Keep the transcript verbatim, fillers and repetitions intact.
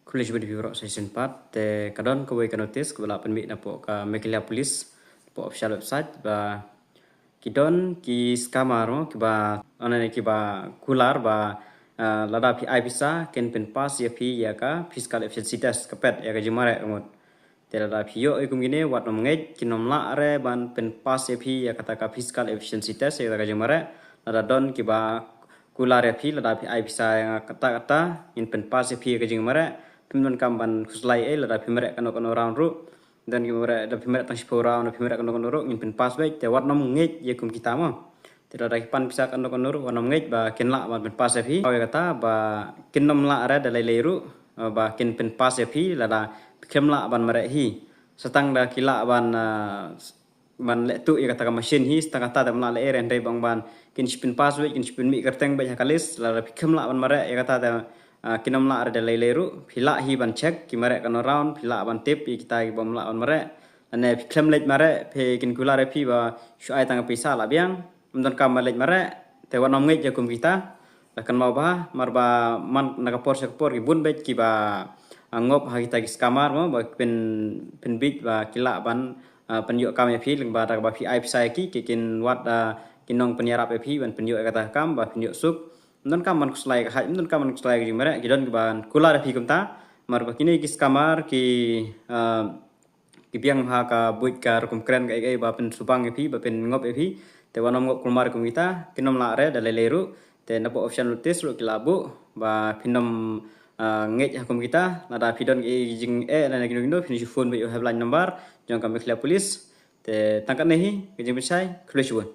Khublei shibun ïa phi baroh sa shisien pat. Te ka don kawei ka notice kaba la pynmih napoh ka Meghalaya Police, napoh official website, ba ki don ki scammer mo, kiba, ane, kiba kular ba, ah, lada phi ai pisa kin pynpass ïa phi ïa ka physical efficiency test, ka PET, ïa ka jingmareh ka mut. Te lada phi ïoh ïa kum kine, wat nym ngeit, kin nym lah re ban pynpass ïa phi ïa kata ka physical efficiency test, ïa kata ka jingmareh. Lada don kiba kular ïa phi, lada phi ai pisa ïa nga katta katta, ngin pynpass ïa phi ïa ka jingmareh. Phim donkam ban khuslai ei, lada phi mareh kano kano round ruh. Don kiba mareh, lada phi mareh tang shiphew round, lada phi mareh kano kano ruh, ngin pynpass beit, te wat nym ngeit ïa kum kita mo. Te lada ki pan pisa kano kano ruh, wat nym ngeit ba kin lah ban pynpass ïa phi. Ïa kata ba kin nym lah re da lei lei ruh, eh, ba kin pynpass ïa phi, lada phi khlem lah ban mareh hi. Sa tang da ki lah ban, ah, ban leh tuh ïa kata ka machine hi, sa tang kata te ym lah leh ei re, hynrei ba ong ban kin sa pynpass beit, kin sa pynmih kyrteng beit ha ka list, lada phi khlem lah ban mareh ïa kata te, ah, kin nym lah re da lei lei ruh. Phi lah hi ban check, ki mareh kano round, phi lah ban tip ïa kita kibym lah ban mareh. Lane phi khlem leit mareh, phi, kin kular ïa phi ba shu ai tang ka pisa la biang. Ym donkam ban leit mareh, te wat nym ngeit ïa kum kita. La kynmaw bha, namar ba man na ka por sha ka por ki bun beit kiba, ah, ngop ha kita ki scammer mo, ba pyn, pynbit ba ki lah ban, ah, pynïoh kam ïa phi, lyngba da kaba phi ai pisa ïa ki, ki kin wad, ah, ki nongpynïarap ïa phi ban pynïoh ïa kata ka kam ba phin ïoh suk. Ym donkam ban khuslai ka hait, ym donkam ban khuslai ka jingmareh, ki don kiban kular ïa phi kumta. Namar ba kine ki scammer ki, ah, ki biang ha ka buit ka rukom kren kaei kaei ba pynsuba ïa phi, ba pynngop ïa phi. Te wat nym ngop kulmar kum kita, kin nym lah re da lei lei ruh. Te napoh official notice ruh ki la buh ba phin nym, ah, ngeit ha kum kita. Lada phi don ki jingeh lane kino kino, phin shu phone beit ïa u helpline number jong ka Meghalaya Police. Te tang katne hi ka jingpynshai, khublei shibun.